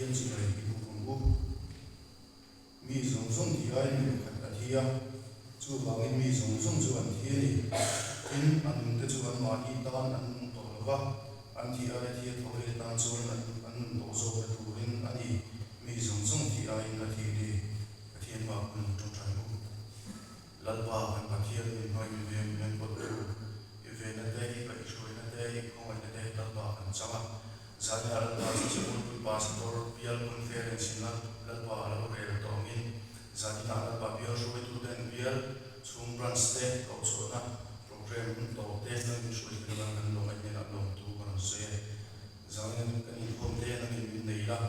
Pathian chibai i buk ang u. Mi zawng zawng thi aiin mi pakhat a thi a, chuvangin mi zawng zawng chu an thi a ni. Tin, a nungte chu anmahni tan an nung tawh lo va, an thi aia thi a tho leh tan chuan an an nun tawh zawkna turin a ni. Mi zawng zawng thi aiin a thi ni. Pathian bak hun lo tawngtai bawk. Lalpa kan Pathian min hmangin min veng min enkawltu, i venna te, i kaihhruaina te, i khawngaihna te Lalpa kan chang a. Zania Lalpa chu Chhungpui Pastor Bial Conference in Lalpa a lo rel tawh angin zaninah Lalpa Bial hruaituten Bial chhung Branch te kohchhuahna program hun tawp te nang min hruai fel nan kan lawm a hnenah lawmtu ka rawn sawi e. Zanin kan inkhawm te nangin min nei la,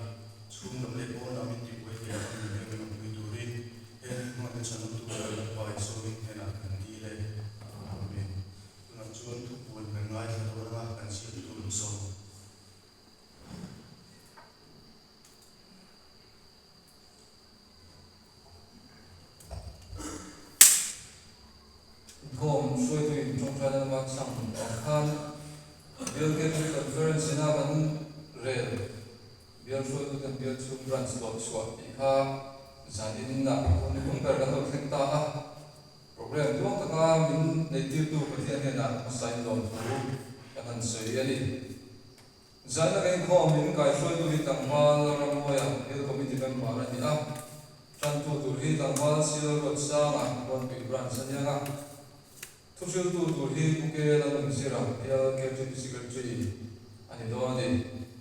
chhung lam leh pawn lam min tibuai thei ang min veng min awmpui turin he hmangaihna chhanawmtu leh Lalpa Isua hnenah kan dil e. Amen. Tunah chuan thupuan kan ngaithla dawn anga kan siam tur an sawm. Inkhawm hruaitu in tawngtaina lama chhang ang khan Bial Catholic Conference ina kan rel Bial hruaitu ten Bial chhung branch dawt chhuah tih kha zanin ah hun hnung ber kan lo thleng ta a. Program tluang taka min neitirtu Pathian hnenah hmasain lawmthu kan han sawi a ni. Zaina Vengkhawm min kaihruaitu hi tlangval Ramawia Hill Committee member a ni a, tantu tur hi tlangval Sial Ruatsanga Ruanpui Branch a niang a, thuhriltu tur hi Pu Ke Lalnunzira Hill KTP Secretary a ni dawn a ni.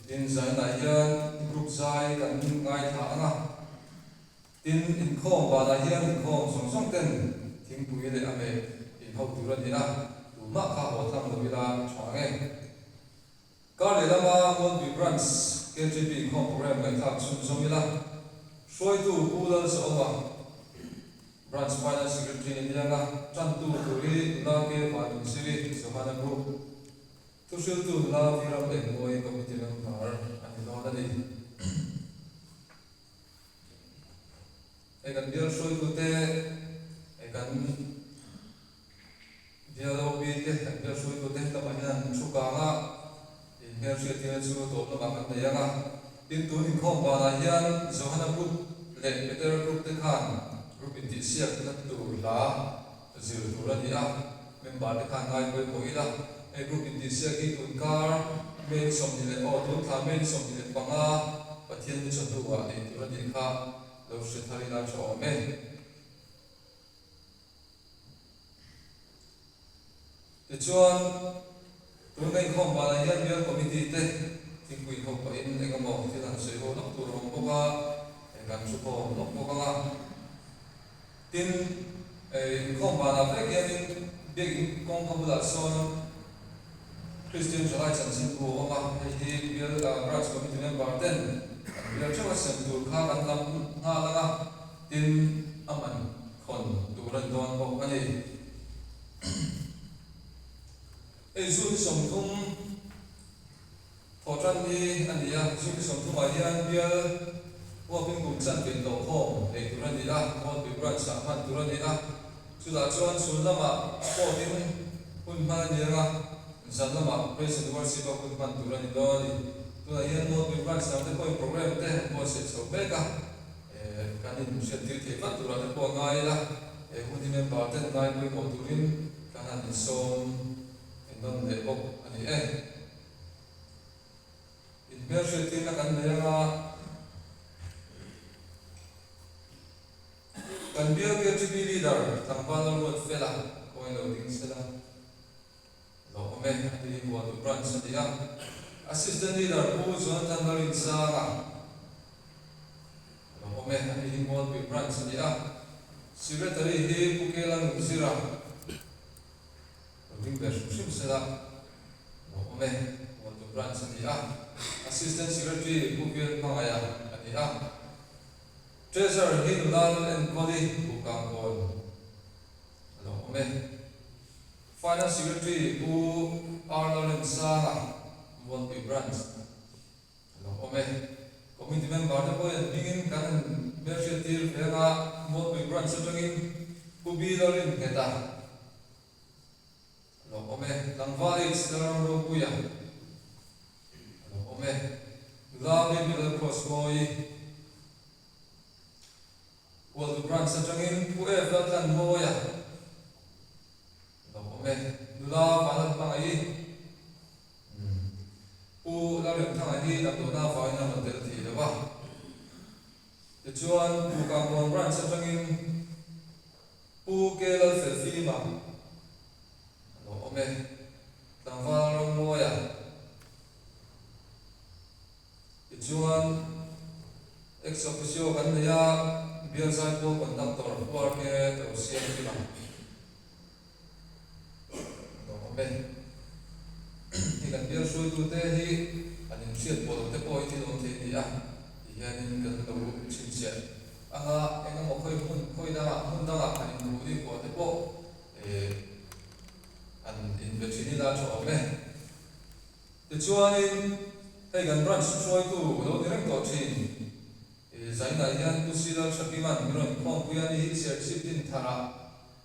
Tin, Zaina hian group zai kan ngaithla ang a. Tin, inkhawm vanah hian inkhawm zawng zawng ten thingpui leh a meh inho tur a ni a, tumah kha haw tlang lo ila tha ang e. Kar leh lama Mualpui Branch KTP inkhawm program ngaihthlak chhunzawm ila, hruaitu Pu Lalzawma, Branch Finance Secretary a niang a, tantu tur hi nula Ke Vanunziri, Johana Group, thuhriltu nula Viram Engmawi Committee member a ni dawn a ni. Hei kan bial hruaitute, hei kan bial OB te, kan bial hruaitute lamah hian an thu kang a, inhmelhriattirna chu tawp lamah kan nei ang a. Tin, tun inkhawm banah hian Johana Group leh Petera Group te khan group intihsiakna tur hla zir tur a ni a, member te khan ngai pawimawh ila. Hei group intihsiak hi tun kar May ni 25 leh aw tun thla May ni 25 Pathian ni chawhnu ah nei tur a nih kha lo hre thar ila tha awm e. Tichuan, tun ka inkhawm banah hian bial committee te thingpui ho pahin eng emaw thil han sawi ho lawk tur a awm bawk a, kan thu khawm lawk bawk ang a. Tin, inkhawm banah vek hianin biakin kawngka bulah sawn Kristian Thalai chanchinbu a awm a, hei hi bial branch committee member ten an bial theuh a sem tur kha kan lam nghal ang a, tin a man khawn tur a ni dawn bawk a ni. Hei June 30 thawhtan ni a ni a, June 30 ah hian bial huapin kum chanve tawh khawm nei tur a ni a, Mualpui Branch ah hman tur a ni a, chutah chuan chhun lamah sport in hun hman a ni ang a, zan lamah Praise and Worship a hun hman tur a ni dawn a ni. Tunah hian Mualpui Branch lam te pawhin programme te an buatsaih chho mek a. Kan inhriattir theih vat turah te pawh a ngai ila, he hun hi member ten ngai pawimawh turin kan han insawm ennawn leh bawk a ni e. Inhmelhriattirna kan nei anga kan bial KTP leader tlangval Lalruat Fela pawhin lo ding sela lo awm e, a ni Hualtu Branch a ni a. Assistant Leader Pu Jonathan Lalrinsanga lo awm e, a ni hi Mualpui Branch a ni a. Secretary hi Pu Kela Nunzira lo ding ve hrim hrim sela lo awm e, Hualtu Branch a ni a. Assistant Secretary Pu Vil Hmangaia a ni a. Treasurer hi nula Lalenkawli Buhkangkawn a lo awm e. Finance Secretary Pu R. Lalremsanga, Mualpui Branch, a lo awm e. Committee member te pawhin an hmingin kan han hmelhriat tir ve anga Mualpui Branch atangin Pu B. Lalringheta a lo awm e. Tlangval H. Lalramropuia a lo awm e. Nula Baby Lalkrossmawii, Hualtu Branch atangin Pu Ef Laltlanmawia lo awm e. Nula Vanlalhmangaih-i, Pu Lalremthanga hi damdawnna avangin a rawn tel thei lo va. Tichuan, Pu Kangkawn Branch atangin Pu K Lalfelfima a lo awm e. Tlangval Rammawia. Tichuan, ex officio kan nei a, Bial Zaipawl Conductor Pu RK Rosiamkima a lo awm e. Hei kan bial hruaitute hi an inhriat pawh loh te pawh hi thil awm thei a ni a, tihianin kan lo chhinchhiah anga eng emaw khawi hmun khawi dangah hmun dangah han inhmuh ni kuah te pawh eh an inbe thin ila tha awm e. Tichuanin hei kan branch hruaitu lo ni reng tawh thin eh zainah hian Pu Sila Thakiman min rawn khawmpui a ni hi Serchhip Dintharah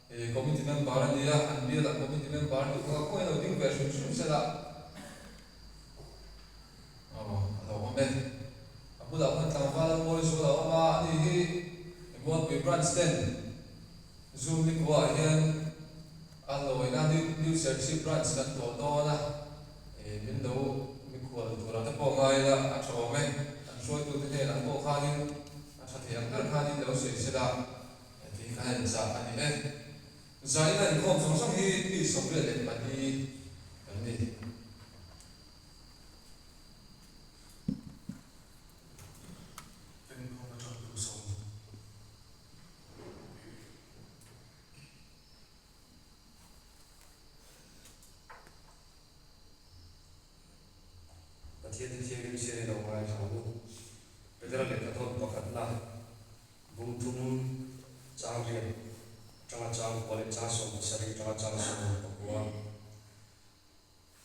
eh committee member a ni a, an bialah committee member a nih bawk a, khawngaih lo ding ve hrim hrim sela aw a lo awm e. A bulah khan tlangval a mawi zual a awm a, ani hi Mualpui branch ten Zoom nikuaah hian A lawina New Serchhip Branch kan tlawh dawn a, min lo mikhual turah te pawh ngai ila a tha awm e. An hruaitute hnenah pawh khanin a tha thei ang ber khanin lo sawi se la tih kha en chah a ni e. Zaina inkhawm zawng zawng hi mi 84 kan ni. Inkhawm atang duhsawm. Pathian chu thianghlim sian in lo ngaithla ang u. Petera lehkha thawn pakhatna bung thum chang riat atanga chang kua leh chang 17 atanga chang 19.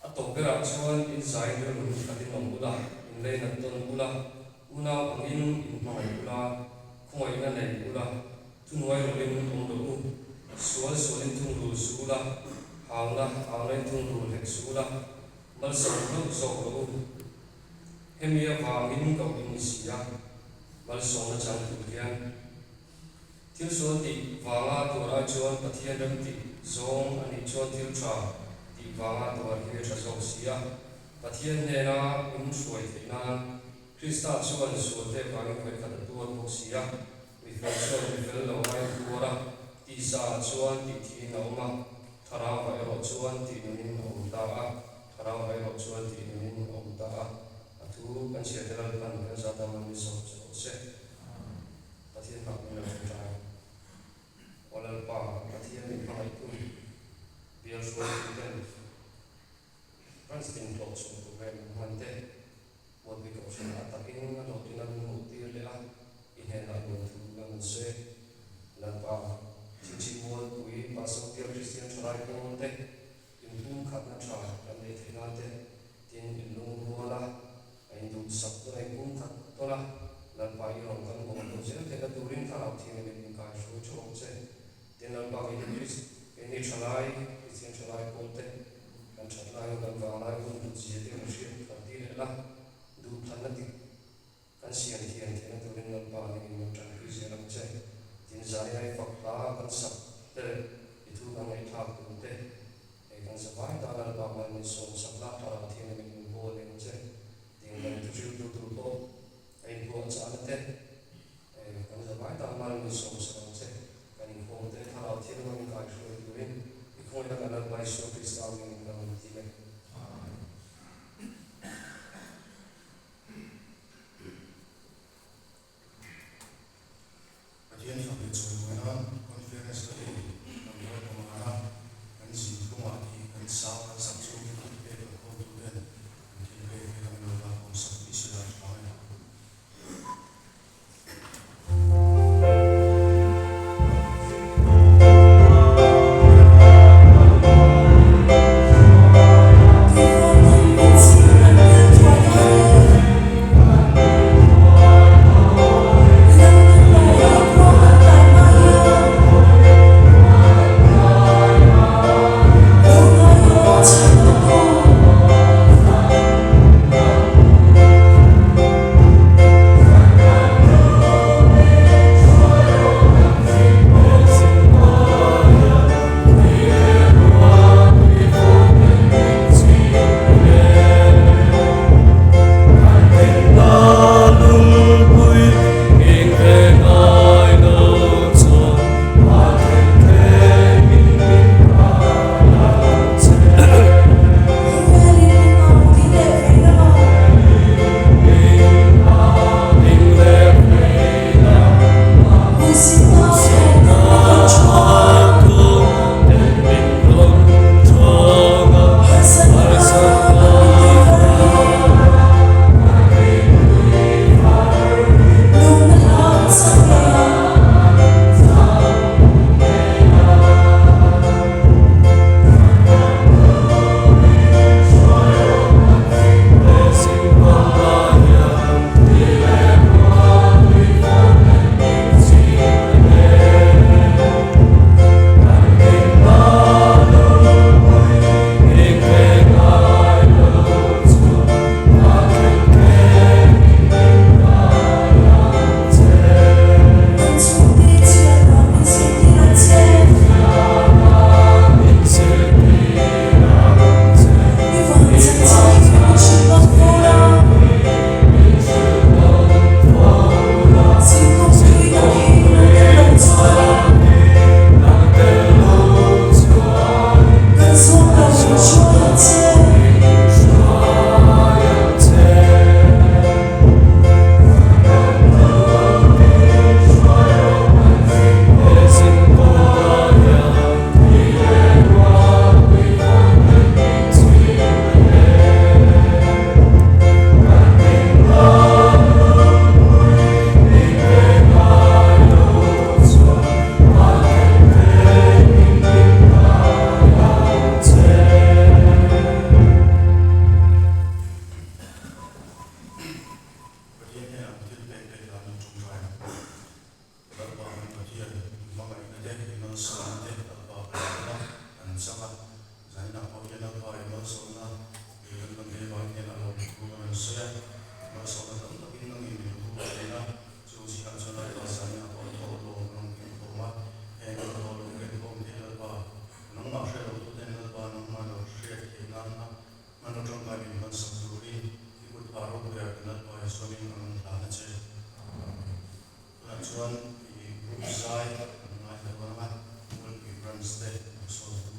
A tawp berah chuan in zai rilru khatin awm ula, in leinat tawn ula, unau angin in hmangaih ula, khawngaihna nei ula, thuhnuai rawlin awm rawh u, sual sualin thungrul su ula, hauna haunain thungrul hek su ula, malsawm hlauh zawk rawh u. Hemi avangin koh in ni si a, malsawmna chang tur hian. Thil sual tih vanga tuar ai chuan Pathian rem tih zawng a nih chuan thil tha tih vanga tuar hi a tha zawk si a. Pathian hnena in hruai theih nan Krista chuan sualte vangin vawikhat a tuar bawk si a. Mi fel chuan mi fel lo ai a tuar a, tisa chuan tih thiin a awm a, thlarauva erawh chuan tih nunin a awm ta a, thlarauva erawh chuan tih nunin a awm ta a. A thu kan chhiate Lalpan kan zat a man ni zawk che rawh se. Pathian hak min lo ṭawngṭai. Aw Lalpa, Pathian min hmangaihtu, bial hruaitu ten branch tin hlawh chhuah tur reng min hman te, Mualpui Kohhran a takin a hlawhtlina min hmuh tir leh a, i hnenah lawmthu kan rawn sawi. Lalpa, Chingchip Mualpui Pastor Bial Kristian Ṭhalai pawl te, inpumkhatna ṭha kan neih theih nan te, tin inlungrual a, A induhsak tawn a, inpumkhat tawn a, Lalpa i rawn kan bawm lo zel theihna turin Thlarau Thianghlim in kai hruai theuh ang che. Tin, Lalpa keini Krist, keini thalai, Kristian thalai pawl te, kan that lai hun, kan vang lai hun hlut zia te kan hriat thar ti leh la, duhthlanna dik kan siam thiam theihna turin Lalpa nangin min tanpui zel ang che. Tin, zai ai fak hla kan sak te leh i thu kan ngaihthlak tur te, Hei kan zavai ta Lalpa mal min sawm sak la, Thlarau Thianghlim in min bawl eng che ding kan thuhriltu tur pawh a inbuah chahna te, hei kan zavai ta mal min sawm sak ang che, kan inkhawm te Thlarau Thianghlim a min kaihruai turin i khawngaihna kan Lalpa Isua Krista mingin kan rawn ti e. Pathian fak leh chawimawi nan Conference la ei number pangana kan zin phungah tih kan sang kan sak chu thil pek la khawmtu ten an thil pek hi kan lo la khawm sak mai si la tha e. chuan i group zai kan ngaithla dawn ang a, Mualpui Branch te lo sawi ang.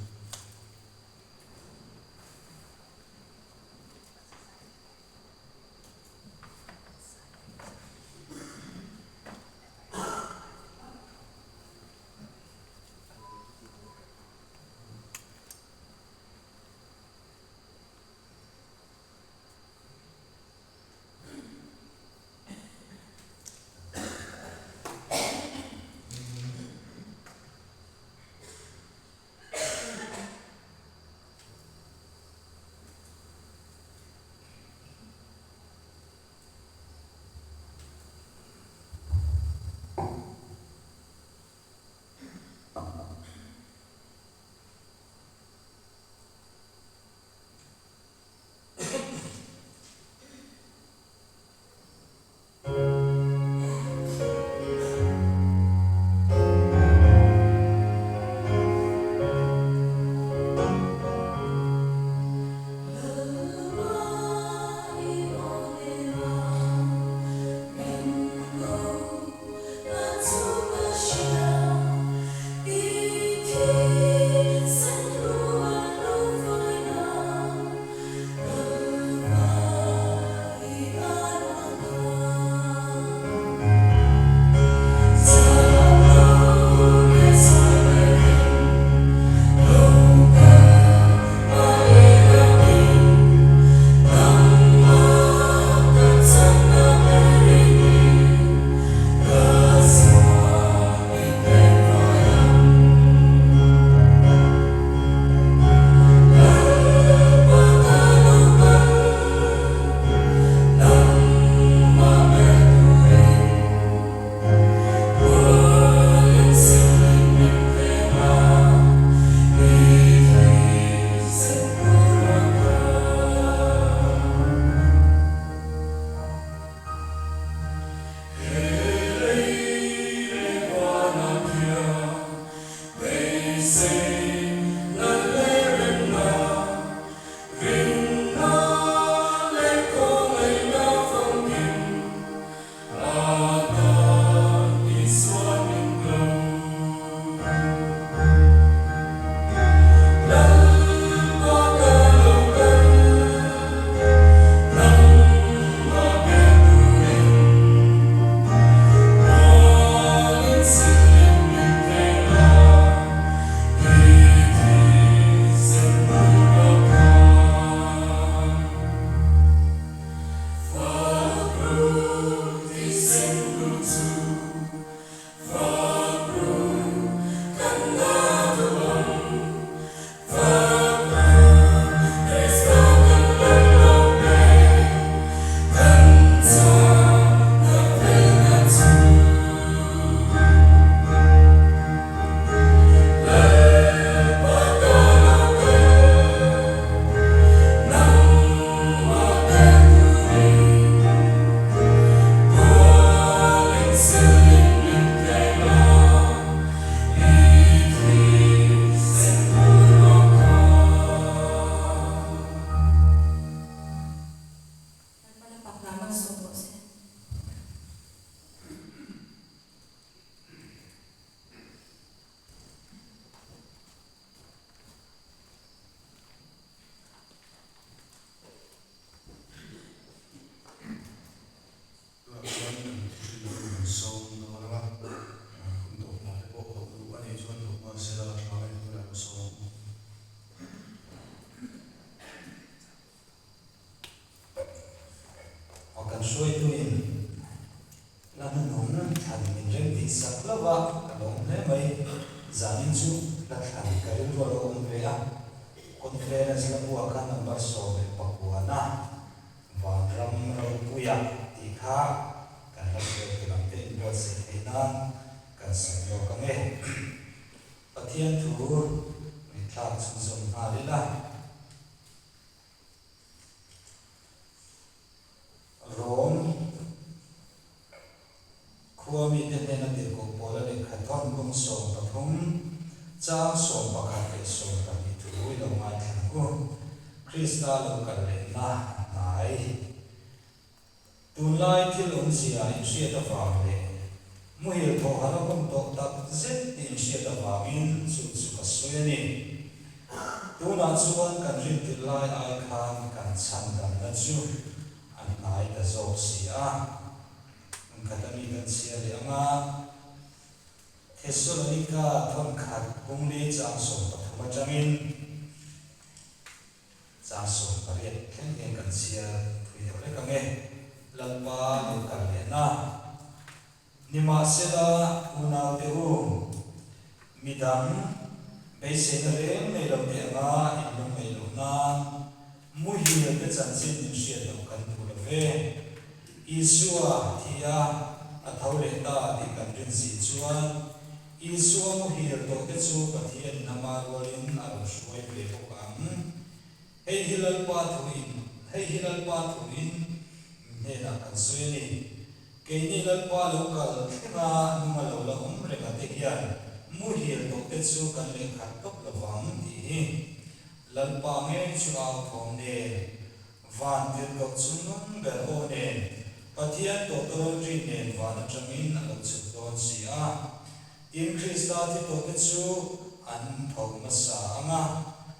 Tunah chuan kan thihriltu kan sawm dawn ang a, hun tawp hna te pawh ho duh a nih chuan ho nghal sela tha e tunah ka sawm. A kan hruaituin la hnuhnung thlan min rem tih sak hlauh a, ka lawm hle mai. Zanin chu la thlan ka rilru a lo awm ve a, conference la buah khan number 19 na Vanram Ropuia tih kha kan la hruaitu lam te inbuatsaih theih nan kan sawi lawk ang e. Pathian thu ngaihthlak chhunzawm nghal ila. Rom khua mite hnena tirhkoh Paula lehkha thawn bung 13, chang 11 leh 12 thu i lo ngaithla ang u. Krista lo kal lehna a hnai. Tunlai thil awmzia inhriat avang leh. Muhil thaw harh a hun tawh tak zet tih inhriat avangin chu chu ka sawi a ni. Tunah chuan kan rintirh lai ai khan kan chhandamna chu a hnai ta zawk si a. Hmun khat a mi kan chhia leh ang a, Thessalonika thawnkhat bungli chang 13 atangin chang 18 thleng hian kan chhiar thui deuh lek ang e. Lalpa lo kal lehna. Nimahsela, unaute u, midang beiseina reng nei lo te anga inlung ngaih loh nan muhil te chanchin in hriat loh kan duh lo ve. Isua thi a, a tho leh ta tih kan rin si chuan Isua muhil tawh te chu Pathianin ama rualin a rawn hruai ve bawk ang. Hei hi Lalpa thuin, hei hi Lalpa thuin hnenah kan sawi a ni. Keini Lalpa lo kal thlenga nunga lo la awm renga te hian muhil tawh te chu kan lehkhat tawp lovang tih hi Lalpa ngei chu au thawm nen, van tirhkoh chu nung ber aw nen, Pathian tawtawrawl ri nen van atangin a lo chhuk dawn si a. Tin, Krista thi tawh te chu an tho hmasa ang a,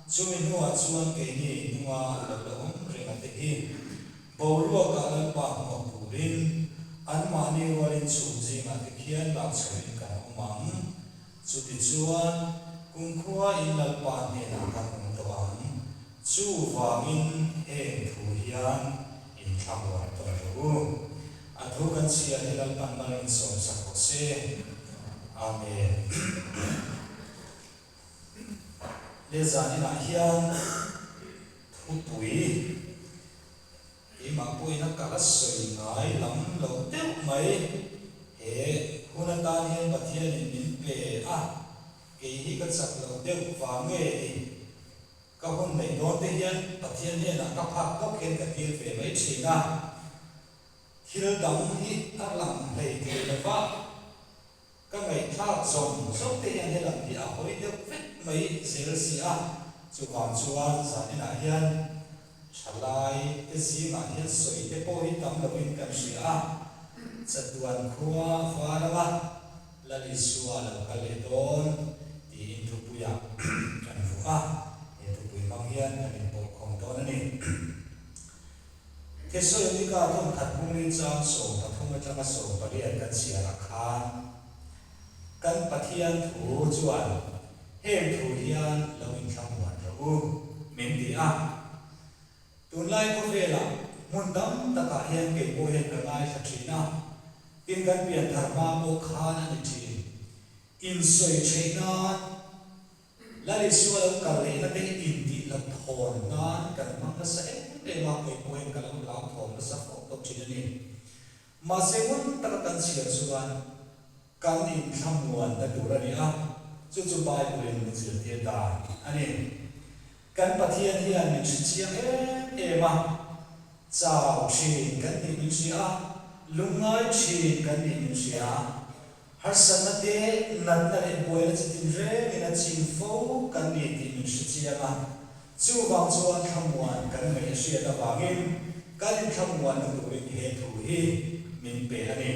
chumi hnuah chuan keini nunga lo la awm renga te hi boruakah Lalpa hmuak turin anmahni rualin chhum zingah te khian lak chhohin kan awm ang. Chutichuan, kumkhua in Lalpa hnenah kan awm tawh ang. Chuvangin heng thu hian inthlamuan tawn rawh u. A thu kan chhia hi Lalpan mal min sawm sak rawh se. Amen. Le zan inah hian thupui keimah pawhin a kal a sawi ngai lam loh deuh mai. He hun atan hian Pathianin min pe a, kei hi ka chak loh deuh vang nge ni? Ka hun neih dawn te hian Pathian hnenah ka phak tawk hian ka tir ve mai thin a, thil dang hi a lang hlei thei lo va, ka ngaihthlak zawng zawng te hian helam hi a hawi deuh vek mai zel si a, chuvang chuan zaninah hian thalai te zingah hian sawi te pawh hi tam lovin kan hria a, chatuan khua var anga Lal Isua lo kal leh dawn tiin thupuiah kan vuah a, he thupui hmang hian kan inpawlkhawm dawn a ni. Thessalonika thawnkhat bungli chang 13 atanga 18 kan chhiarah khan kan Pathian thu chuan heng thu hian lo inthlamuan rawh u min ti a. Tunlai khawvelah hmun tam takah hian kei pawh hian ka ngaithla thin a, tin kan pianthar hma pawh khan a ni thin. Insawi theih nan Lal Isua lo kal lehna te intih loh thawn nan kan hmang nasa em em a, kei pawh hian ka lo hlauthawm nasa fo tawh thin a ni. Mahse ngun taka kan chhiar chuan kan inthlamuanna tur a ni a, chu chu Bible-in min zirtir dan a ni. Kan Pathian hian min hre chiang em em a, chau thin kan nih min hria a, lungngai thin kan nih min hria a, harsatna te, natna leh buaina chi tin rengin a chim fo kan ni tih min hre chiang a, chuvang chuan thlamuan kan ngaih a hriat avangin kan inthlamuanna turin he thu hi min pe a ni.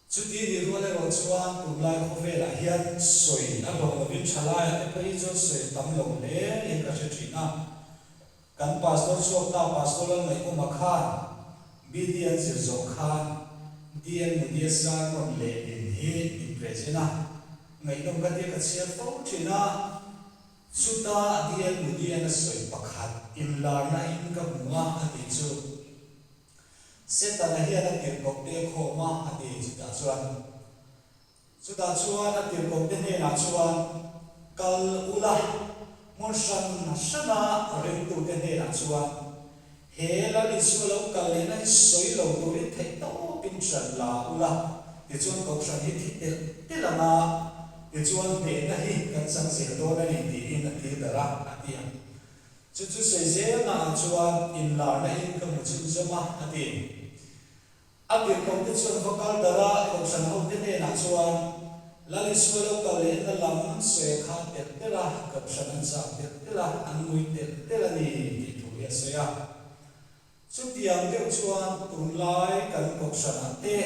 Chuti ni rual erawh chuan tunlai khawvelah hian sawi a hlawh lovin thalaiah te pawh hi chuan sawi a tam lo hle in ka hre thin a. Kan pastor chhuak ta Pastor Lalngaihawma khan BD an zir zawh khan DL Mudia sermon lehlin hi min present a, ngaihnawm ka tia ka chhiar fo thin a. Chuta DL Mudian a sawi pakhat inlarna in ka hmu a a tih chu. Setana hian a tirhkohte a khawm a, a ti. Chutah chuan, chutah chuan a tirhkohte hnenah chuan, Kal ula, hmun hran hrana ringtute hnenah chuan, he Lal Isua lo kal lehna hi sawi lo turin theih tawpin hran la ula, tichuan kohhran hi thi telh telh ang a, tichuan hnehna hi kan chang zel dawn a ni, tiin a tir darh a, a ti a. Chu chu sawi zelnaah chuan inlarna in ka hmu chhunzawm a, a ti. A tirhkohte chuan va kal darh a, kohhran hote hnenah chuan, Lal Isua lo kal lehna lam sawi a khan telh telh a, kohhran an chak telh telh a, an ngui telh telh a ni, tih thu hi a sawi a. Chutiang deuh chuan tunlai kan kohhranah te.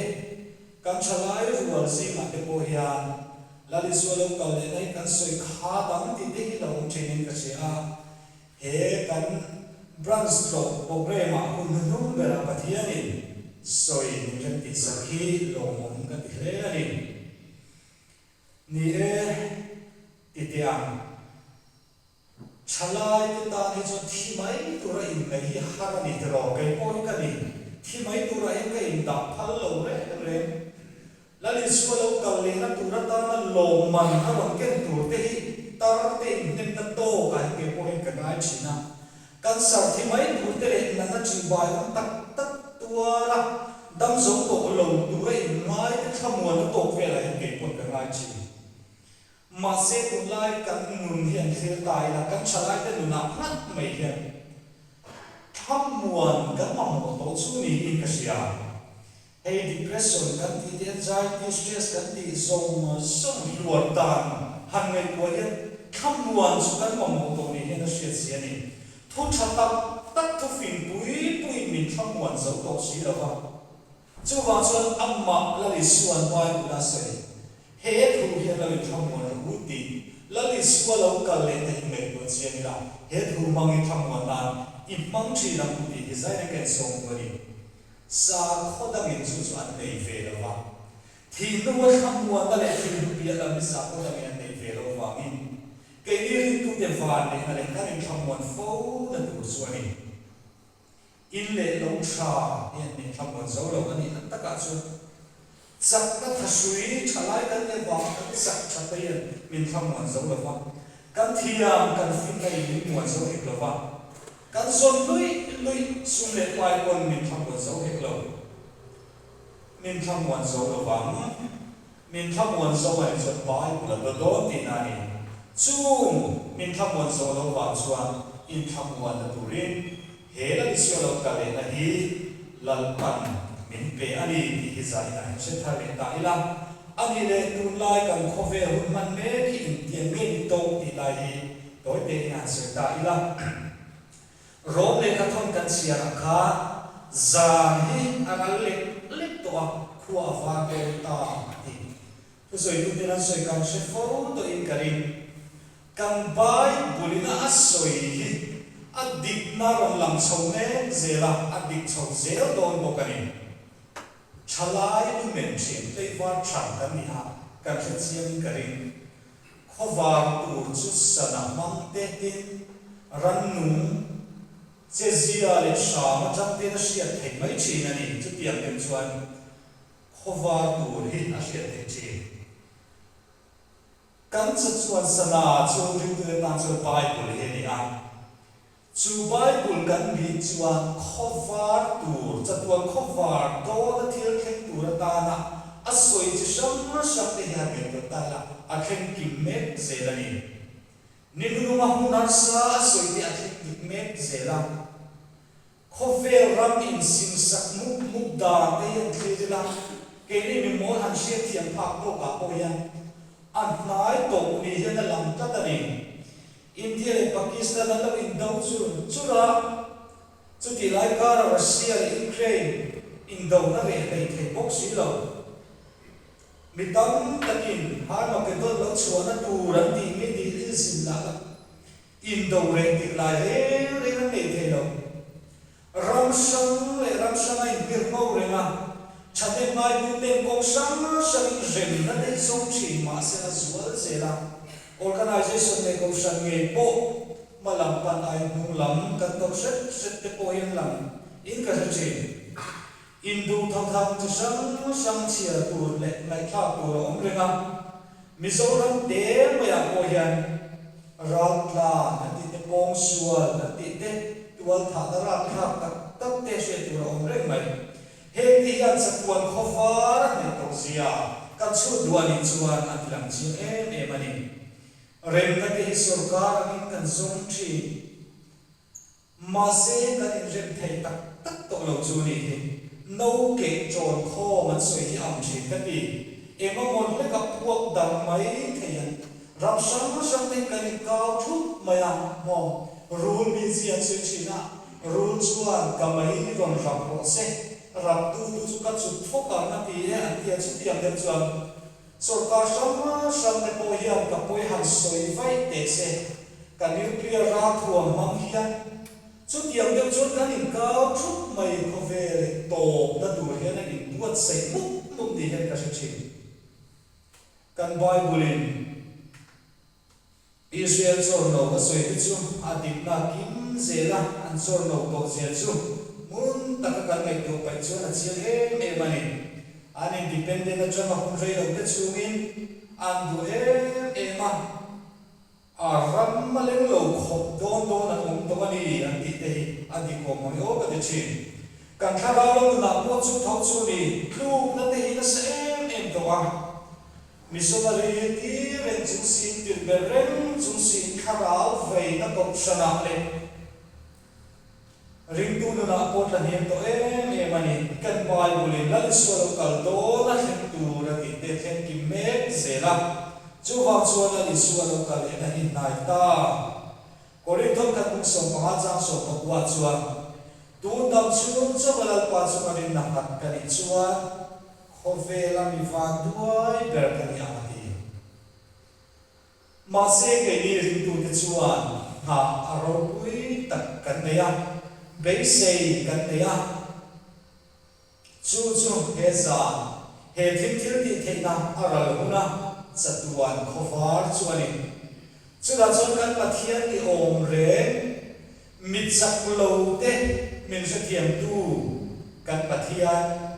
Kan thalai rual zingah te pawh hian Lal Isua lo kal lehna hi kan sawi kha dang tih te hi lo awm thinin ka hria a. He kan Branch tlawh programme-ah hun hnuhnung berah Pathianin sawi min remtihsak hi lawmawm ka ti hle a ni. Ni e, ti teh ang. Thalai te tan hi chuan thi mai tura inngaih hi har a ni tiraw? Kei pawh hi ka ni. Thi mai turah hian ka indah phal lo reng reng. Lal Isua lo kal lehna tur atana lawmman a rawn ken tur te hi tar te inhnemna tawkah hian kei pawh hian ka ngai thin a. Cancer thi mai tur te leh natna ṭihbai awm tak tak tuara dam zo tawh lo tura inngai te thlamuanna tawk velah hian kei pawn ka ngai thin. Mahse tunlai kan nun hi an thlir ta ila, kan thalaite nunah ngat mai hian thlamuan kan mamawh tawh chu niin ka hria. Hei depression kan tih te, anxiety, stress kan tih zawng zawng hluar dan han ngaihtuah hian thlamuan chu kan mamawh tawh ni hian a hriat si a ni. Thu tha tak tak thu fing pui puiin min thlamuan zo tawh si lo va. Chuvang chuan amah Lal Isua'n Bible a sawi, He thu hian lo inthlamuan rawh u tih Lal Isua lo kal lehna hi ngaihtuah chiang ila, he thu hmangin thlamuan nan i hmang thin ang u tih hi zaina ka insawm duh a ni. Sakhaw dangin chu chu an nei ve lo va, thih hnua thlamuanna leh thil hnu piah lam hi sakhaw dangin an neih ve loh vangin keini rintute van lehna leh kan inthlamuan fo na tur chu a ni. In leh lo tha hian min thlamuan zo lo a nih na takah chuan chakna thahrui tha lai kan nih avanga kan chak tha te hian min thlamuan zo lo va, kan thiam kan finna in min muan zo hek lo va. Kan zawn luih luih sum leh pai pawn min thlamuan zo hek lo. Min thlamuan zo lo vang. Min thlamuan zo a nih chuan Bible a do dawn tihna a ni. Chung min thlamuan zo lo vang chuan inthlamuanna turin he Lal Isua lo kal lehna hi Lalpan min pe a ni tih hi zaninah hian hre thar leh ta ila. A nih leh tunlai kan khawvel hun hman mek hi engtiang nge ni tawk tih lai hi Tawi tein han sawi ta ila, Rom lehkha thawn kan chhiar ang kha zan hi a ral lek lek tawh a, khua a var dawn ta a ti. Thusawitu ten an sawi kan hre fo tawhin ka ring. Kan Bible-in a sawi hi a dikna rawn lang chho mek zel a, a dik chho zel dawn bawk a ni. Thalai lu men thin tleivar than kan ni a, kan hre chiangin ka ring. Khawvar tur chu sana hmang te tin rannung che zia leh hram atang ten a hriat theih mai thin a ni. Chutiang tem chuan khawvar tur hi a hriat theih thin. Kan cha chuan sana chu ringtute tan chuan Bible hi a ni a. Chu Bible kan bih chuan khawvar tur, chatuan khawvar dawna thil thleng tur atana a sawi chi hrang hrang te hian ngaihtuah ta ila a thleng kim mek zel a ni. Ni hnunga hmun harsa a sawi te a thleng dik mek zel a. Khawvel ram insimsak mup mup dan te hian thlir ila, keini mimawl han hriatthiam phak tawkah pawh hian a hnai tawp ni hian a lang tlat a ni. India leh Pakistan an lo indo chur chur a, chutih lai kara Russia leh Ukraine indona reh hlei thei bawk si lo. Mi tam takin Armageddon lo chhuahna tur an tih mi dil in zin lah la indo reh tik lai reng reng an nei thei lo. Ram hrang leh ram hrang a inpir ngho reng a, thahnem ngaituten kawng hrang hrangin remna te hi zawng thin mahse a zual zel a, organisation leh kohhran ngei pawh hma lam pan ai hnung lam kan tawrh hret hret te pawh hian lang in ka hre thin. Induh thawthang chi hrang hrang chhiar tur leh ngaihthlak tur a awm reng a, Mizoram te maiah pawh hian raltlan an tih te, pawngsual an tih te, tualthahna rapthlak tak tak te hriat tur a awm reng mai. Heng te hian chatuan khawvar a hnaih tawh zia kan chhut duh a nih chuan a ti lang chiang em em a ni. Remna te hi sorkar angin kan zawng thin. Mahse, kan inrem thei tak tak tawh lo chu ni hi. No keh ṭawn khawm an sawi hi ang ṭhin ka ti. Eng emaw hlek a puak dang mai thei an. Ram hrang hrang te hi kan inkau thup mai a, maw? Rul mi chi an sawi ṭhin a, rul chuan ka mei rawn rap rawh se. Rap tu tu chu ka chuk fawk ang a ti e an ti a, chutiang deuh chuan sorkar hrang hrang te pawh hian ka pawi han sawi vaih teh se, ka nuclear ralthuam hmang hian chutiang deuh chuan kan inkau thup mai khawvel hi tawpna tur hian a inbuatsaih mup mup ni hian ka hre thin. Kan Bible in. Israel chawrno a sawi te chu a dikna kim zela an chawrno tawh zia chu ngun taka kan ngaihtuah paih chuan a chiang em em a ni. An independent atanga hun rei lo te chungin an duh em em a, a ram a leng lo khawp dawn dawn an awm tawh a ni an tih te hi a dik awm mang e aw ka ti thin. Kan thlarau lo nunah pawh chu tho chu ni tlukna te hi nasa em em tawh a. Missionary ti reng chung siin tirh ber reng chung siin thlarau veina kohhranah leh ringtu nunah pawh tlahniam tawh em em a ni. Kan Bible-in Lal Isua lo kal dawn a thleng tur a tih te thleng kim mek zel a. Chuvang chuan Lal Isua lo kal lehna hi hnai ta. Korinthon khat bung 15 chang 19 chuan, Tun dam chhung chauha Lalpa chunga rinna nghat ka nih chuan, Khawvela mi van duai ber ka ni ang a ti. Mahse keini ringtute chuan nghah a ropui tak kan nei a, beisei kan nei a. Chu chu he zan, he thil thil tih theihna a ral huna chatuan khawvar chu a ni. Chutah chuan kan Pathian ni awm reng, mi chak lo te min hrethiamtu kan Pathian,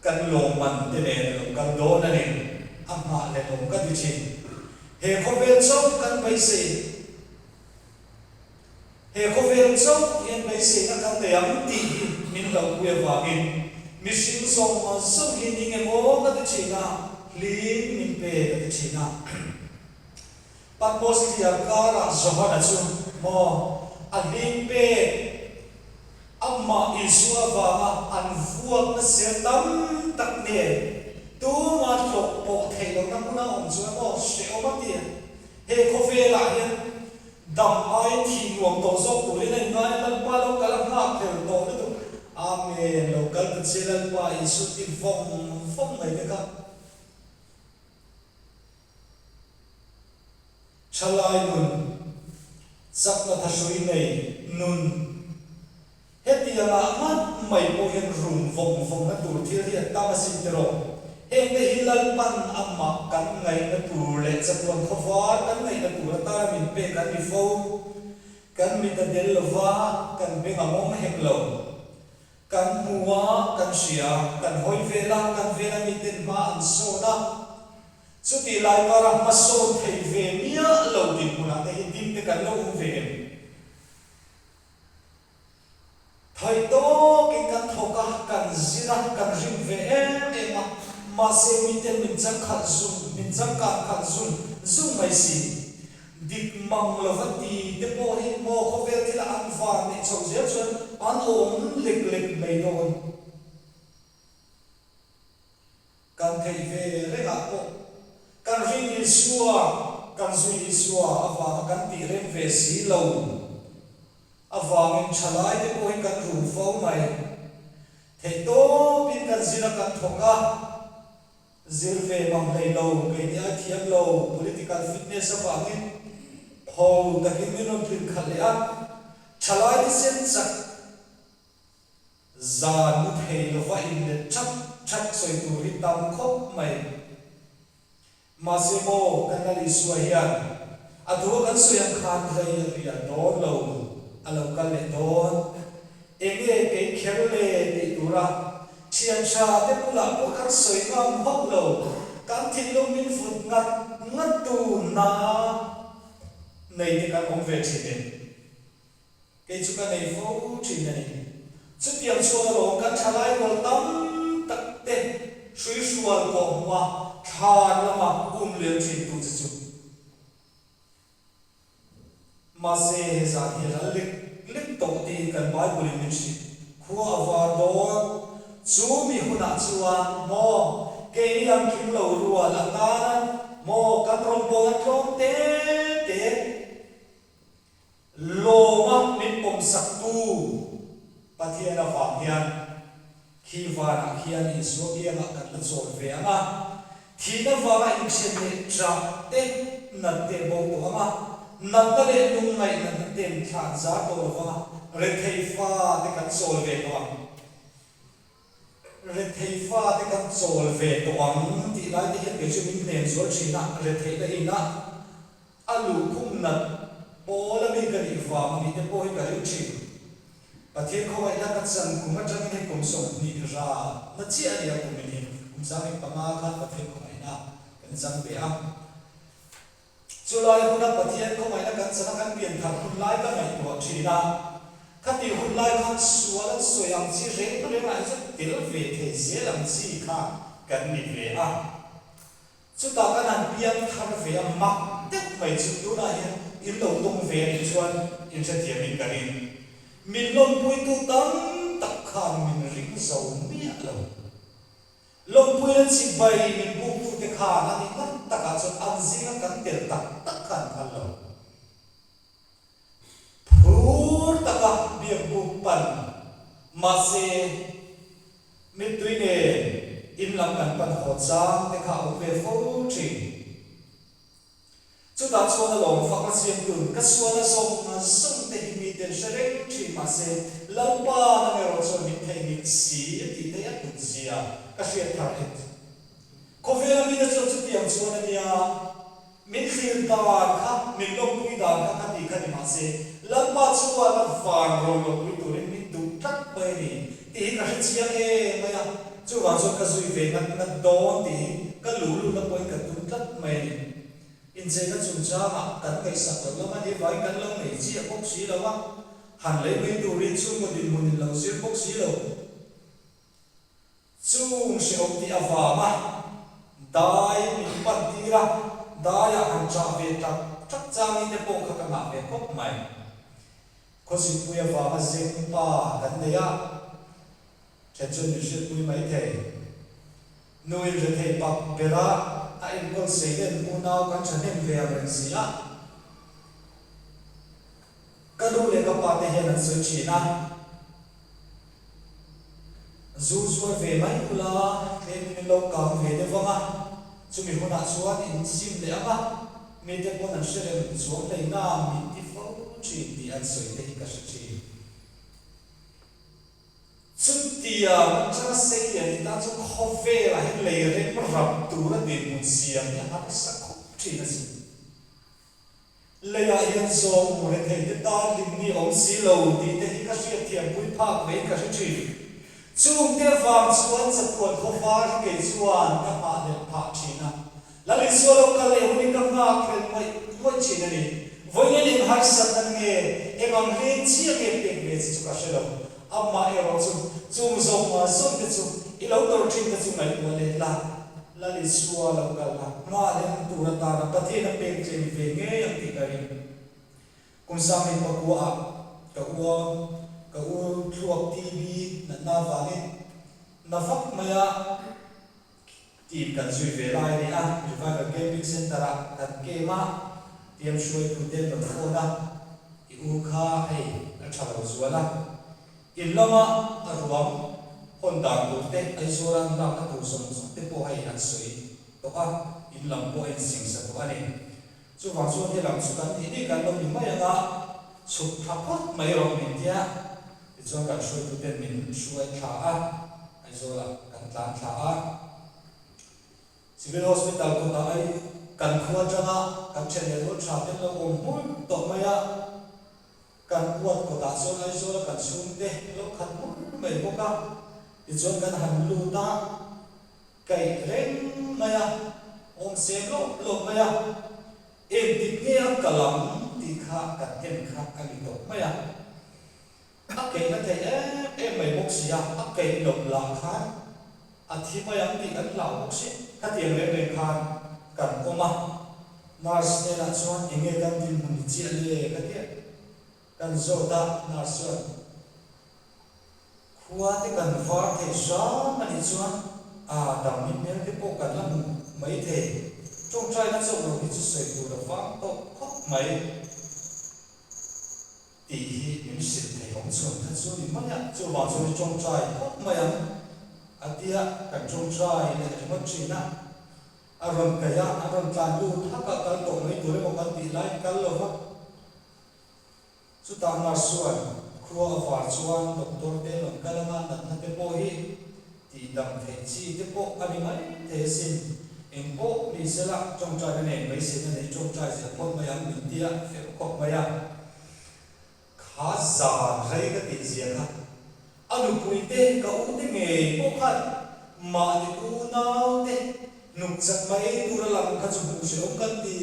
Kan lawmman te nen a lo kal dawn a ni, a nghah leh awm ka ti thin. He khawvel chauh kan beisei, he khawvel chauh hian beiseina kan nei ang tih hi min hlauhpui avangin mihring zawng zawng hi ning emaw ka ti thin a, hlim min pe ka ti thin a. Patmos thliar karah Johana chu maw a hlim pek? Amah Isua avanga an vuakna ser tam tak nen tuma tlawh pawh theih lohna hmuna awm chu emaw hrehawm a ti a. He khawvelah hian dam aiin thih nuam tawh zawk turin a inngai a, Lalpa lo kal a nghak hlel tawh lutuk. Amen, lo kal ta che Lalpa Isu ti vawng vawng mai te kha. Thalai nun, chakna thahrui nei nun, hetiangah ngat mai pawh hian rum vawng vawngna tur thil hi a tam asin tiraw? Hengte hi Lalpan amah kan ngaihna tur leh chatuan khawvar kan ngaihna tur atana min pek an ni fo. Kan mit a del lova, kan beng a mawng hek lo. Kan hmu a, kan hria, kan hawi vel a, kan vela miten hma an sawn a. Chutih lai kara hma sawn thei ve miah lo dinhmunah te hi ding te kan lo awm ve em? Thaih tawkin kan thawk a, kan zir a, kan rim ve em em a, mahse miten min changkhalh zung, min changkan khalh zung zung mai si. Dik mang lova ti te pawh hi maw khawvel thila an van neih chhoh zel chuan an awm lek lek mai dawn. Kan theih ve rengah pawh kan ring Isua, kan zui Isua avanga kan tih rem ve si lo avangin thalai te pawh hi kan rum fo mai. Theih tawpin kan zir a kan thawk a. Zir ve mang hlei lo, keini ai thiam lo, political fitness avangin ho takin min rawn tlin khalh leh a, thalai thisen chak zan mu thei lova inlet thak thak sawi tur hi tam khawp mai. Mahse maw kan Lal Isua hian a thu a kan sawi ang khan rei a rial dawn lo, a lo kal leh dawn. Enge kei kher le tih tura thian tha te bulah pawh kan sawi ngam hauh lo, kan thinlung min vut ngat ngat tu na nei te kan awm ve thin em? Kei chu ka nei fo thin a ni. Chutiang chuan alawm kan thalai rual tam tak te hruihrual kawh hmuh a thlan lama um lem thin tu che chu. Mahse, he zan hi ral lek lek tawh tiin kan Bible-in min hrilh. Khua a var dawn. Chu mi hunah chuan, maw, keini ang tling lo rual atana, maw, kan rawngbawlna tlawm te te lawma min pawmsaktu Pathian avang hian. Khi vanah khian Isua kiangah kan la chawl ve ang a, thihna vanga inthian leh ṭah te, nat te bo tawh ang a, natna leh lungngaih natna ten thla an zar tawh lo vang a, rethei fa te kan chawl ve tawh ang. Rethei fa te kan chawl ve tawh ang tih lai te hian kei chu min hnem zual ṭhin a, retheihna inah a luhkhum nat pawl a mi ka nih vang a nih te pawh hi ka ring ṭhin. Pathian khawngaihna ka chan kum atangin hei kum 20 ra na chiah a ni a kum in hi kum 15 khan Pathian khawngaihna kan chang ve a. Chulai huna Pathian khawngaihna kan chana kan pian thar hun lai ka ngaihtuah thin a. Khatih hun lai khan sual an sawi ang chi reng reng ah hi chuan tel ve thei zel ang chi kha kan ni ve a. Chutah kan han piang thar ve a, mak deuh mai chu tunah hian in lo tawng ve a nih chuan in hrethiamin ka ring. Min lawmpuitu tam tak khan min ring zo miah lo. Lawmpuina chibai min buktute khan a nih tak takah chuan an zinga kan tel tak tak kha an phal lo. Phur taka biak buk pan mahse mittui nen in lam kan pan haw chang te kha a awm ve fo thin. Chutah chuan a lawm fak a siamtun ka sual a zawng a zawng te hi mi ten hre reng thin mahse Lalpa nang erawh chuan min theihnghilh si a tih te a hlut zia ka hriat thar et. Khawvela mite chuan chutiang chuan a nia. Min thlir dan kha, min lawmpui dan kha ka tih kha ni mahse, Lalpa chuan a van rawn lawmpui turin min duh tlat mai a ni tih hi ka hre chiang em mai a, chuvang chuan ka zui ve ngat ngat dawn tih hi ka luhlulna pawhin ka tum tlat mai a ni. Incheina chungchangah kan ngaihsak loh lam a nih avangin kan lo nei chiah bawk si lo a, han lei mai turin chhungkaw dinhmun in lo zir bawk si lo. Chung hrehawm tih avanga dai min pan tir a, daiah han chah ve tak tak changin te pawh kha ka ngah ve khawp mai. Khawsipui avanga zeng pa kan nei a, then chuan min hriatpui mai thei. Nuin rethei pak bera a enkawl sei nen unau kan thahnem ve ang reng si a. Ka nu leh ka pa te hian an sawi thin a. Zu zuar ve mai ula, tlemin min lo kang ve deuh vang a, chumi hunah chuan in sim leh ang a, mite pawn an hre reng chuang hlei na min ti fo thin tih an sawi te hi ka hre thin. Chutiang atanga sei an tan chu khawvelah hian lei rem rap tura dinhmun siam hi a harsa khawp thin a sin. Leiah hian zawng retheite tan hlimni awm si lo tih te hi ka hriatthiampui phak vein ka hre thin. Chungte vang chuan chatuan khawvar hi kei chuan ka nghahhlelh phah thin a. Lal Isua lo kal leh hunin ka nghakhlelh ngawih ngawih thin a ni. Vawiin eng harsatna nge, eng ang hleng chiah nge pek ve che chu ka hre lo. Amah erawh chu chung zawng mah zawng te chu i lo tawrh thin te chu ngaihtuah let la. Lal Isua lo kal la, nghah lem tur atana Pathian a pek che ni ve ngei ang tih ka ring. Kum 1900 ah ka u a, ka u thluak TB natna avangin na vak mai a team kan zui ve lai a ni a, Revival Camping Centre ah kan camp a, TM hruaitute an rawn phone a, i u kha hei a tha lo zual a, In lama a ruang hawn dan tur te, Aizawla an lakna tur zawng zawng te pawh hei an sawi tawh a, in lam pawh a insingsa tawh a ni. Chuvang chuan helam chu kan nih nih kan lo ni mai ang a, chhuk thla phawt mai rawh min tia, tichuan kan hruaituten min hruai thla a, Aizawlah kan tlan thla a. Civil Hospital kawtah ai kan khua atanga kan then leh rual tha ten lo awm hmur tawh mai a. Kan uat kawtah chuan Aizawla kan chhungte lo khat hmur mai bawk a, tichuan kan han lut a, kaih reng mai a, awm sem lawp lawp mai a, engtik nge a kal ang tih kha kan en kha a ni tawp mai a. A keihna thei em em mai bawk si a, a keih loh lah khan a thi mai ang tih kan hlau bawk si. Khatiang reng reng khan kan awm a, nurse hnenah chuan eng nge kan dinhmun ni chiah le ka tia kan zawt a, nurse chuan khua te kan var thei hram a nih chuan a dam min hmel te pawh kan la hmu mai thei, tawngtaina chauh lo hi chu sawi tur a vang tawh khawp mai. Tih hi min hrilh thei awm chhun kha chu ni mai a, chuvang chuan i tawngtai phawt mai ang. A tia, kan ṭawngṭai leh ringawt ṭhin a. A rawn kaih a, an rawn tlan lut hak a, kal tawh mai tur emaw kan tih laiin kal lo va. Chutah nurse chuan khua a var chuan doctor te an rawn kal anga natna te pawh hi tihdam theih chi te pawh a ni mai thei asin. Eng pawh ni sela ṭawngṭaina nen beiseina nei ṭawngṭai zel phawt mai ang min tia feuh khawp mai a. Kha zan rei ka tih zia kha a nupui te ka u te ngei pawh khan mahni unau te hnuk chak mai tur a lang kha chu hmuh hrehawm kan ti.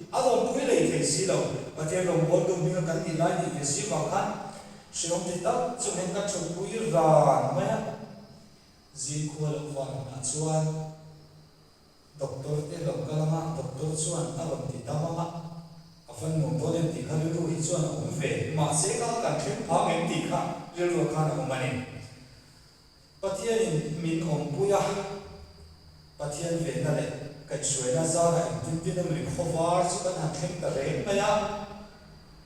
A awmpui lei thei si lo. Pathian rawngbawltu hminga kan nih lai nih ve si vang khan hrehawm ti tak chung hian ka thutpui ran mai a. Zingkhua lo var hunah chuan. Doctor te lo kal anga doctor chuan a rawn ti dam anga a van nuam dawn em tih kha rilru hi chuan a awm ve. Mahse kha kan thleng phang em tih kha rilruah khan a awm a ni. Pathianin min awmpui a, Pathian venna leh kaihhruaina zarah engtin tin emaw ni khawvar chu kan han thleng ta reng mai a.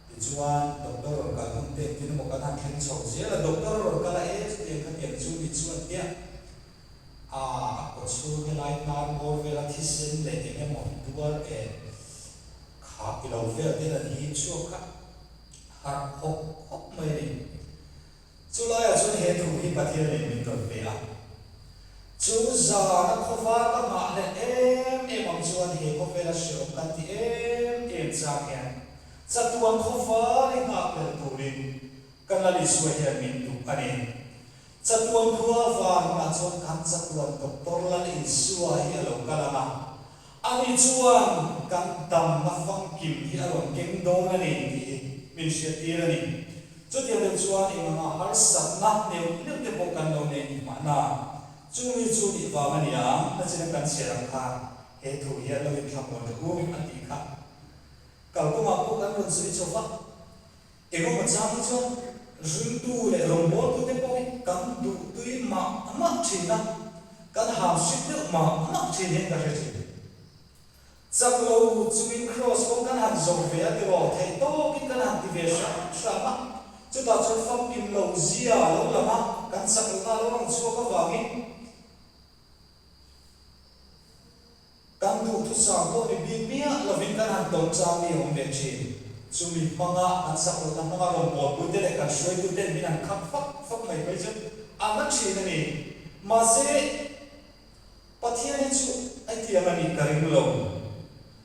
Tichuan doctor rawn kal hun te engtin emaw kan han thleng chho zel a, doctor a rawn kal a e chutiang khatiang chu ni chuan tia. A a kaw chhung helai hnar bawr vela thisen leh eng emaw duar e kha i lo vel te an hip chhuak kha harh hawk hawk mai a ni. Chu laiah chuan he thu hi Pathian in min rawn pe a. Chu zana khawvar ka nghah leh em em ang chuan he khawvela hreawm kan ti em em chang hian chatuan khawvar i nghak lel turin ka Lal Isua hian min duh a ni. Chatuan khua vanah chuan kan chatuan Doctor Lal Isua hi a lo kal ang a, ani chuan kan damna famkim hi a rawn keng dawn a ni tih hi min hriattir a ni. Chutiang deuh chuan eng anga harsatna neuh neuh te pawh kan lo nei nih mahna, chumi chu nih vang a ni ang, nachina kan chhiar ang khan he thu hi an lo inthlamuan rawh u a tih kha. Kalkawngah pawh kan rawn sawi chho va. Engemaw chang hi chuan ringtu leh rawngbawltute pawh hi kan duhtui mah mah thin a, kan ham hrik deuh mah mah thin hian ka hre thin. Chak lo chungin kraws pawh kan han zawh ve a tiraw, theih tawkin kan han ti ve hram hram a, chutah chuan famkim lo zia lo lang a, kan chak lohna a lo rawn chhuak avangin, Kan duhthusam pawh ni bik miah lovin kan han tawng chang mi a awm ve thin. Chumi hmanga kan sakawlhna hmanga rawngbawlpui te leh kan hruaitu ten min han khap fak fak mai phei chu a na thin a ni. Mahse, Pathian hi chu hetiang a nih ka ring lo.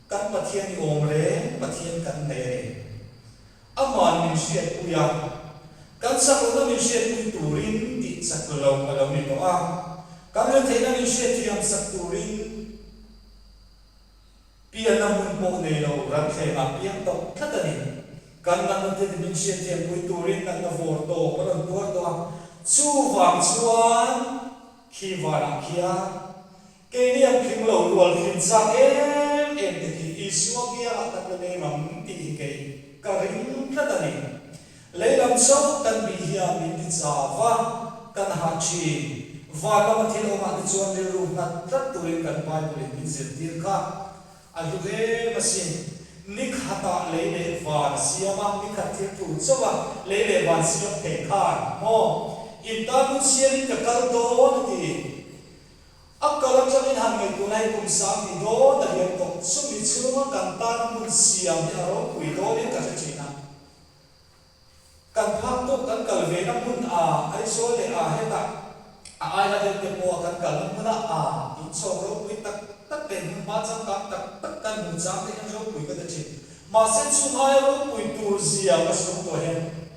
Kan Pathian i awm reng Pathian kan nei a ni. Aman min hriatpui a, kan sakawlhna min hriatpui turin tih chak lo a lo ni tawh a, kan retheihna min hriatthiam sak turin pianna hmun pawh nei lo ranthlengah piang tawh tlat a ni. Kan natna te min hriatthiampui turin natna vawr tawp a rawn tuar tawh a, chuvang chuan khi vanah khian Keini an tling lo rual thin chak em em te khi Isua kiangah kan la leng ang tih hi kei ka ring tlat a ni. Lei lam chauh kan bih hian min ti chau va, kan hah thin. Van lama thil awmah te chuan rilru nghat tlat turin kan Bible in min zirtir kha a hlu em asin. Ni khatah lei leh van a siam a, ni khat thil thu chauh a lei leh van siam thei khan maw in tan hun siamin ka kal dawn a ti. A kal atangin han ngaihtuah lai kum sang ni dawn a liam tawh. Chumi chhunga kan tan hmun siam hi a ropui dawnin ka hre thin a. Kan phak tawk kan kal ve na hmun a Aizawl leh a hetah a aila deuh te pawha kan kalna hmuna a inchhawng ropui tak tak leh hmunhma changkang tak tak kan hmu chang te hian ropui ka ti thin. Mahse chung aia ropui tur zia ka sum tawh hian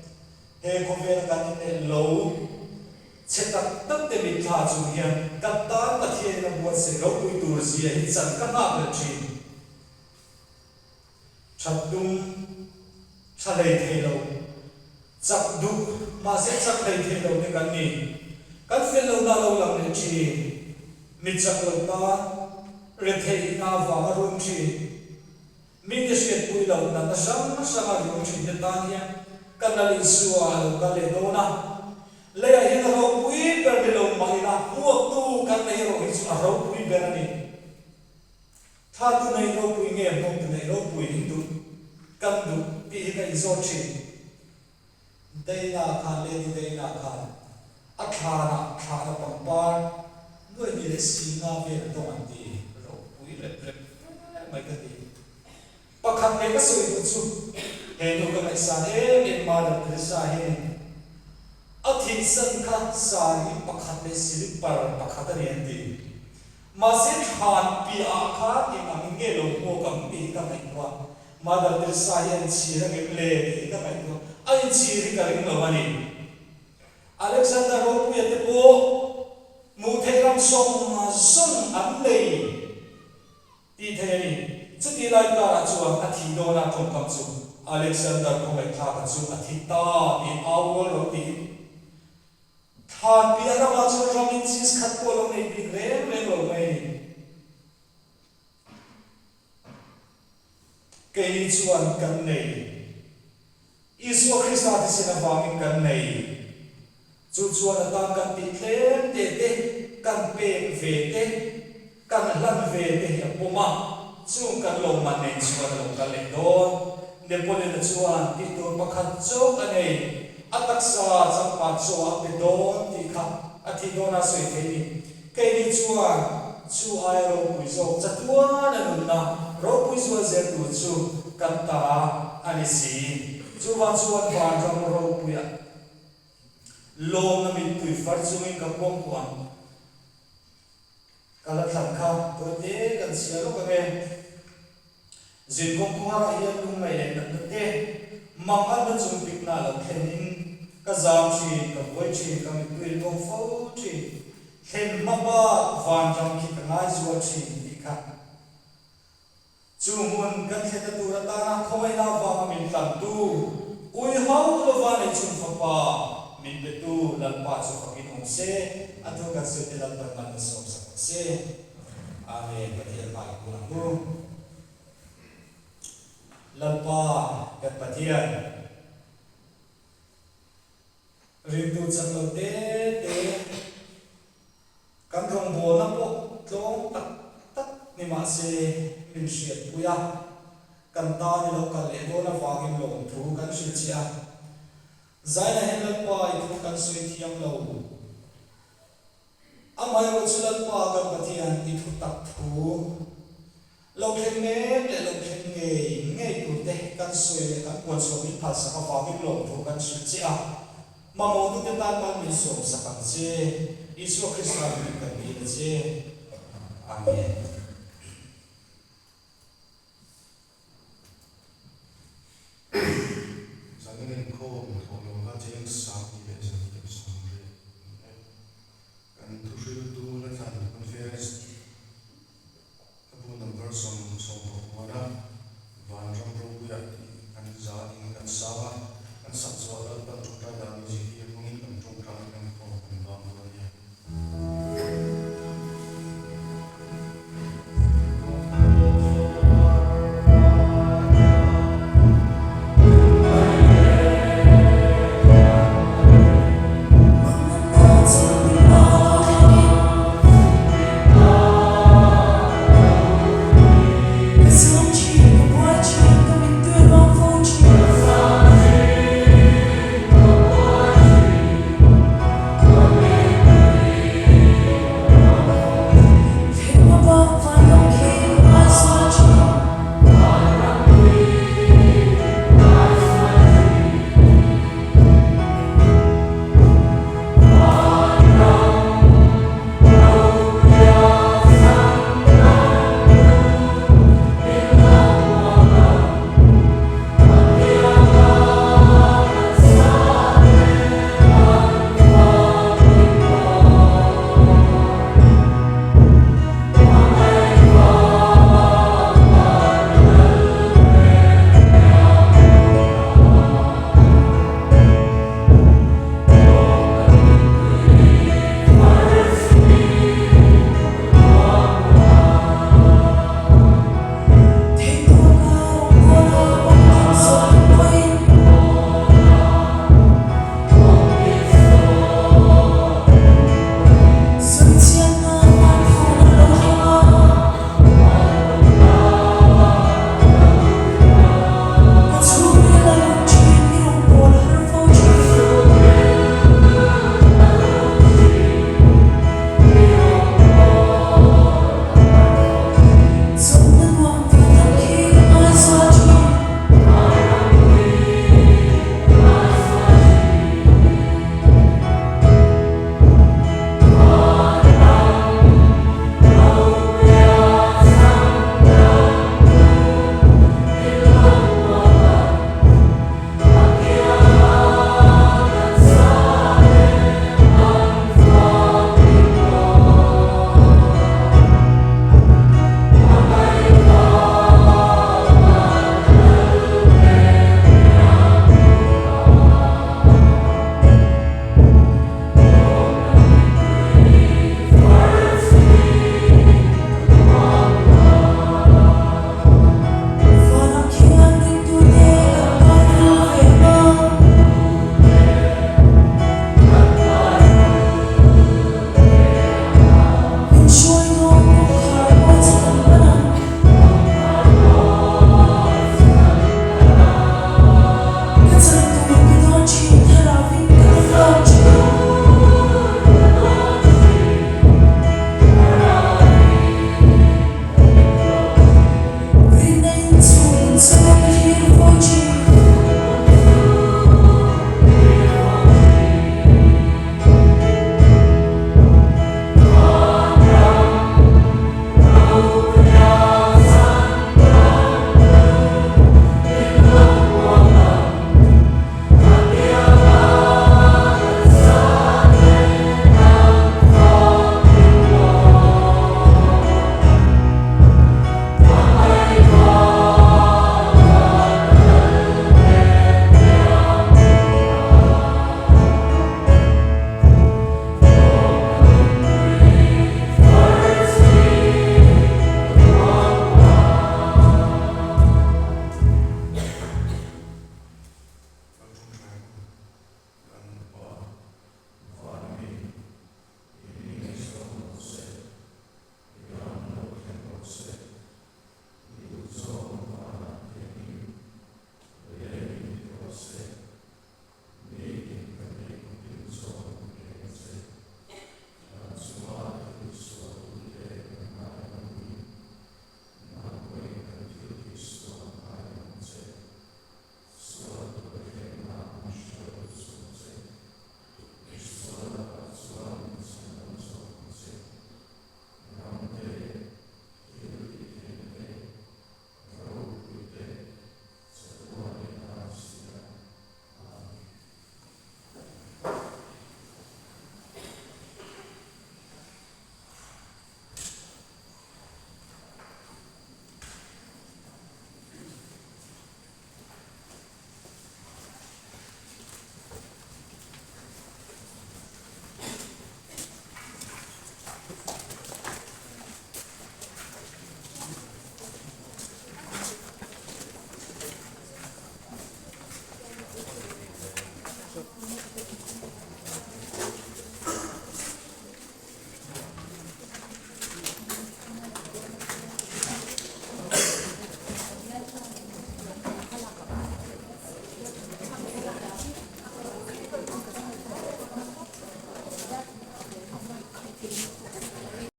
he khawvela kan inneih lo. Chhe tak tak te min thla chung hian kan tan Pathianin a buatsaih ropui tur zia hi chan ka nghak leh thin. That tum tha hlei thei lo, chak duh mahse chak hlei thei lo te kan ni. Kan fel lohna a lo lang leh thin. Mi chak lo tan retheihna vanga rum thin. Mite hriatpui loh natna hrang hranga rum thinte tan hian ka Lal Isua a lo kal leh dawn a. Leiah hian a ropui ber ni lo mah ila hmuaktu kan nei erawh hi chu a ropui ber a ni. Tha tu nei ropui nge hmuaktu nei ropui in duh kan duh tih hi ka inzawt thin. Deina khan Lady Deina khan a thlanah thlahna pangpar. Nuai hnih leh singa vel dawng an ti ropui rep rep hle mai ka ti. Pakhat leh ka sawi duh chu he nu ka ngaihsan em em Mother Teresa hianin a thihsan kha sari pakhat leh silipar pakhat a ni an ti. Mahse thlan piah ah khan eng angin nge lo hmuak ang tih hi ka ngaihtuah a, Mother Teresa hi a inchhir angem le tih hi ka ngaihtuah a, a inchhir hi ka ring lo a ni. Alexander Ropuia te pawh hmuh theih ram zawng zawng an nei tih theih a ni. Chutih lai karah chuan a thih dawna tawngkam chu Alexander khawngaihthlaka chu a thi ta tiin au rual ro tiin thlan piah ramah chuan ram inchis khat pawh lo nei bik reng reng lo mai a ni. Keini chuan kan nei. Isua Krista thisen avangin kan nei. Chu chuan a tan kan tih tlem te te, kan pek ve te, kan hlan ve te hi a pawm a, chung kan lo man nen chuan a lo kal leh dawn. Napoleon-a chuan tih tur pakhat chauh a nei, a taksa changpat chaw a pe dawn tih kha a thih dawna sawi thei ni. Keini chuan chu aia ropui zawk chatuan a nunna ropui zual zel tur chu kan ta a ni si. Chuvang chuan vanram ropuia lawmna mittui far chungin ka kuangkuah ang. Ka la thlan kha tawite kan chhia lawk ang e. Zinkawng khuarah hian lungngaih leh natna te, manganna chung pikna a lo thlenin ka zam thin, ka buai thin, ka mittui luang fo thin. Thlen hma bak vanram khi ka ngai zual thin tih kha. Chu hmun kan thlenna tur atana khawngaihna avanga min tlantu, ui hauh lova neichhun fapa min petu Lalpa chu fakin awm se, a thu kan sawi te Lalpan man min sawmsak rawh se. Amen Pathian hmai kun ang u. Lalpa kan Pathian ringtu chak lo te te kan rawngbawlna pawh tlawm tak tak ni mah se min hriatpui a, kan tan i lo kal leh dawn avangin lawmthu kan hrilh che a. Zaina hian Lalpa i thu kan sawi thiam lo. Amaherawh chu Lalpa kan Pathian i thu tak thu lo thleng mek leh lo thleng ngei ngei turte kan sawi leh kan puanchhuah min phalsak avangin lawmthu kan hrilh che a, mamawhtute tan mal min sawmsak ang che. Isua Krista hmingin kan dil a che. Amen.